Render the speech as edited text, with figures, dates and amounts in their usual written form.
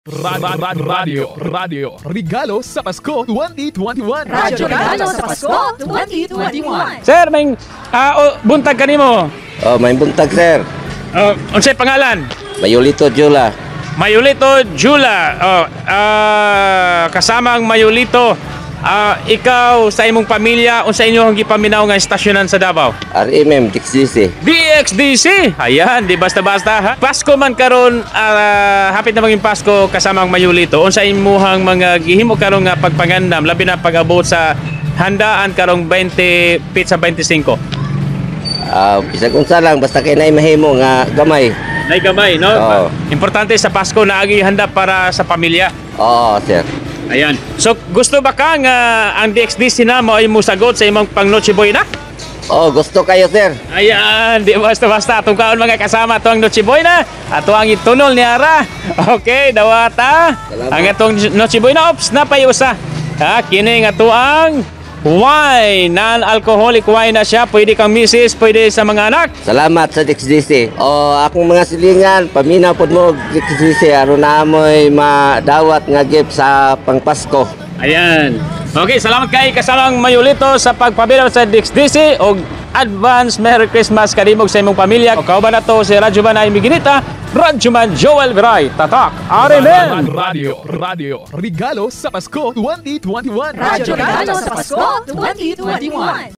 Radio, Radio, Radio, Regalo sa Pasko 2021. Radyo Regalo sa Pasko 2021. Sir, may oh, buntag kanimo. Oh, may buntag, sir. Oh, unsay pangalan? Mayulito Jula. Mayulito Jula. Oh, kasama ang Mayulito. Ikaw sa imong pamilya, unsa inyong gipaminaw nga estasyonan sa Davao? RMM DXDC. DXDC. Ayan, di basta-basta ha. Pasko man karon, hapit na maging Pasko, kasama ang Mayulito. Unsa imuhang mga gihimo karon nga pagpangandam labi na pag-abot sa handaan karong 20 pitsa 25? Bisag unsa lang basta kay nay mahimo nga gamay. Nay gamay, no? Oo. Importante sa Pasko na agi handa para sa pamilya. Oo, sir. Ayan. So gusto ba ka nga ang DXDC na mo ay musagot sa imong pang Noche Buena? Oh, gusto kayo, sir. Ayan, di basta-basta. Atong kaon, mga kasama, ato ang Noche Buena. Ato ang itunol ni Ara. Okay, dawata. Salamat. Ang atong Noche Buena, ops, napayusa. Ha, kini nga ato ang wine, non-alcoholic wine na siya. Pwede kang misis, pwede sa mga anak. Salamat sa DXDC. Oh, akong mga silingan, paminaw pod mo og DXDC aron na amoy madawat nga gift sa pangpasko. Ayan. Okay, salamat kay kasamang Mayulito sa pagpabila sa DXDC og advance Merry Christmas kanimog sa imong pamilya. O kauban na to si Radyo Man ay Miginita, Radyo Man Joel Viray, Tatak, RMN! Radio, Radio, Regalo sa Pasko 2021. Radyo Regalo sa Pasko 2021.